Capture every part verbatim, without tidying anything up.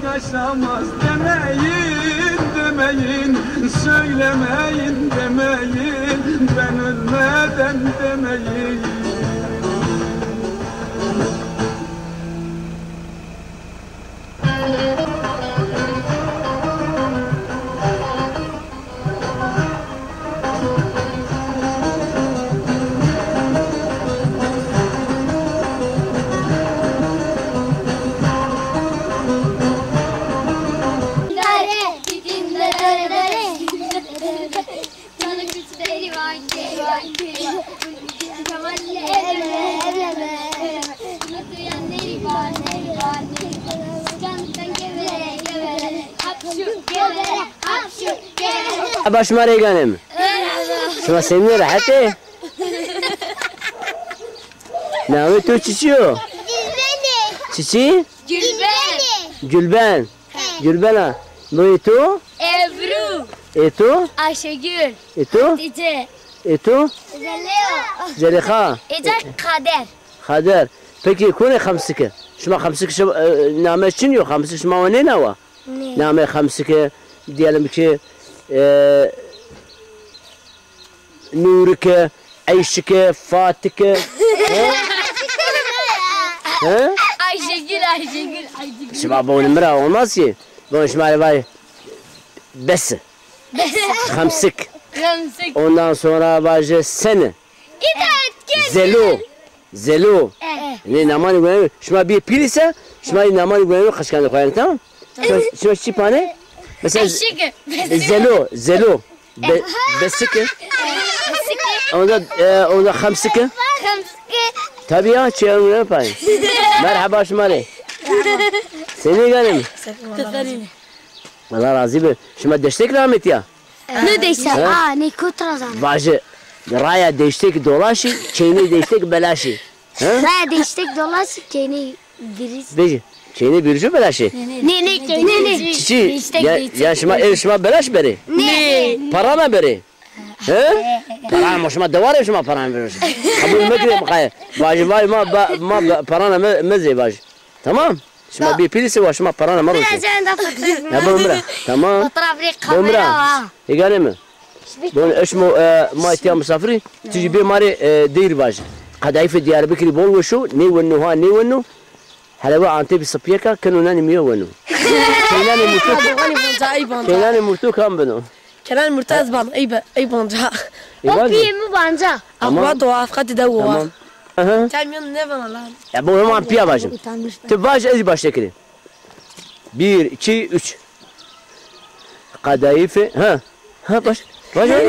Yaşamaz demeyin, demeyin, söylemeyin, demeyin, ben ölmeden demeyin. Eba şima rê ganê mi? Şima senî, rehet ê? Namê to çiçî yo? Çiçî? Gülben. Gülben. Gülben a. Bu ê to? Ebru. Ê to? Ayşegül. Ê to? Hatice. Ê to? Zelêxa. Ê ca Kader. Kader. Peki, konê Xemsiki? Şima Xemsiki şi-, e, name çin yo? Xemsiki şima wa nênawa? Nê. Namê Xemsiki, diyelim ki, e, Nûrike, Eyşike, Fatike. He? He? Ayşegül, Ayşegül, Ayşegül. Şima bonê mi ra olmaz ki. Bon, şima rê vay. Besi. Besi. Xemsik. Xemsik. Ondan sonra vaje seni. Zelo. Zelo. Eh. Nê namanê gunenê, şima bî pîl ise, şima namanê gunenê qeşkandê xo yanî, tamam? Şima, şima çi panê? Mesela, Eşik. Zelo, Zelo. Be-, Besiki. Onda, e, onda Xemsiki. Xemsiki. Tabii ya, çi yanî panê. Merhaba şima rê. Senî ganê mi? Allah razî bi. Şima deştek rametîya? No deştek. Ha? Aa, nê kot ra zana. Vaje, raya deştek dolaşî, çeynê deştek belaşî. Ha? Raya deştek dolaşî, çeynê bîrî. Bêjî, çeynê bîrî jû belaşî? Nê, nê, çeynê nê. Çiçî? Deştek, ya, deştek. Ya şima, ev şima belaş berê? Nê. Parana berê? He? Parana ma şima dewarê şima parana berê. Qebul mekirê miqayê. Vaje, vaje ma, ba-, ma ba-, parana me, mezê vaje. Tamam? Şima bî pîlî se wa şima parana ma roşe. Biraz önce fotoğraf. Ya, bon mira. Tamam. Fotoğraf rê kamera wa. Hêganê mi? Bon, eşmo, e, ma tiya misafirî, tu jî bê ma rê, e, deyr vaj. Qedayîfê Diyarbekirî bol weş o, nêwenno ha, nêwenno. Helewe Antepî sipyeka, keno nanî mi yo wenno. Keynanê murto. Keynanê murto kam beno? Keynanê murto ez ban, ey be, ey banca. Ey banca? O pîyê mi banca. Ama. Ama do afqatî de wa. Tamam. Aha. Tam yan ne bana lan. Ya, bu hemen piya vajim. Utanmış ben. Tu vaj, ez başla kirî. Bir, iki, üç. Qedayîfê, ha. Ha, baş. Baş, baş.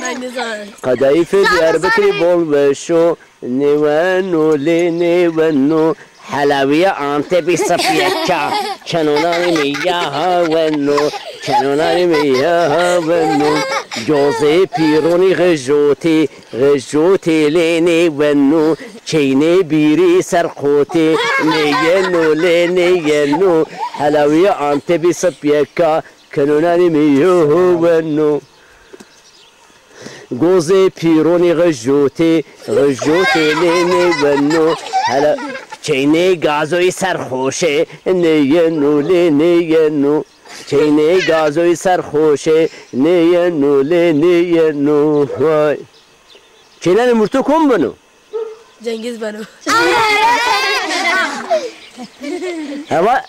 Ben ne zaman? Qedayîfê Diyarbekirî bol weş o. Nêwenno, lê nêwenno. Helawîya Antepî sipyeka. Kenonanê mi ya ha wenno. Kenonanê mi ya ha wenno. Cozê pîronî xijotî. Xijotê lê nêwenno, çeynê bîrî ser qotê, nêyenno lê nêyenno, helawîya Antepî sipyeka, kenonanê mi yo wenno. Gozê pîronî xijotê, xijotê lê nêwenno, hela-, çeynê gazoyî ser xoşê, nêyenno lê nêyenno, çeynê gazoyî ser xoşê, nêyenno lê nêyenno. Vay. Keynanê murto kom beno? Cengiz beno. Hewa.